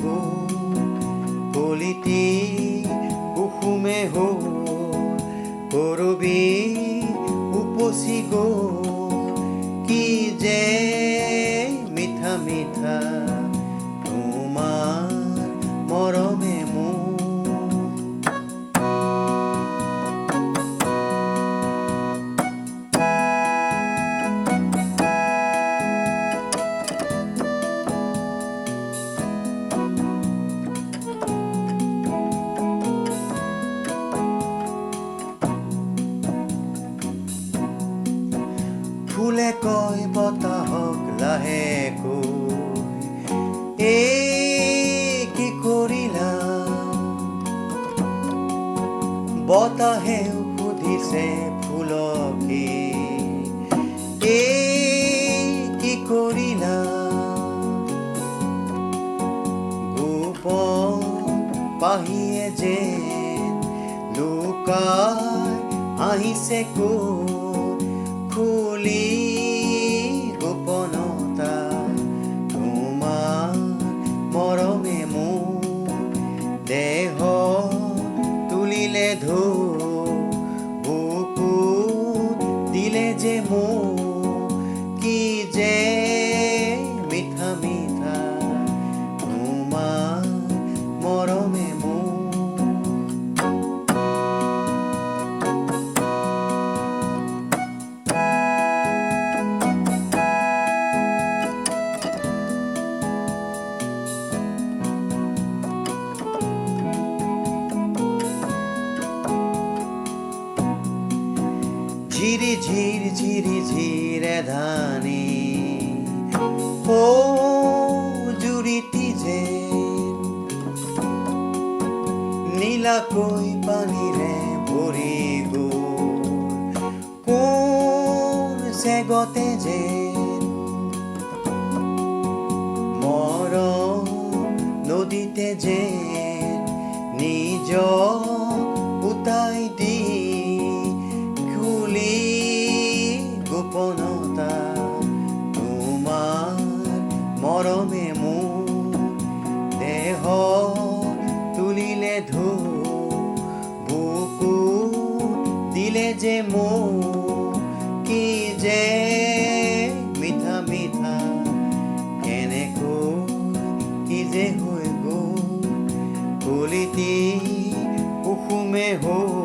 গ'ল, কলিটি কুসুমে হ'ল, কৰবী উপচি গ'ল। কি যে মিঠা মিঠা তোমাৰ মৰমে মোৰ। ফুলে কয় বতাহক লাহেকৈ, এই কি কৰিলা? বতাহেও সুধিছে ফুলকে, এই কি কৰিলা? গোপন পাহিয়ে যেন লুকাই হাঁহিছে ক'ত, খুলি গোপনতা তোমাৰ মৰমে মোৰ দেহ তুলিলে ঢৌ, বুকুত দিলে যে মোৰ। কি যে মিঠা মিঠা তোমাৰ মৰমে মোৰ। ঝিৰি ঝিৰ ঝিৰি ঝিৰে ধানি ও জুৰিটি যেন নীলাকৈ পানীৰে ভৰি গ'ল, কোন চেগতে যেন মৰম নদীতে যেন নিজ উটাই দি খুলি গোপনতা তোমাৰ মৰমে মোৰ দেহ তুলিলে ঢৌ, বুকুত দিলে যে মোৰ। কি যে মিঠা মিঠা কেনেকৈ কি যে হৈ গ'ল, কলিটি কুসুমে হ'ল।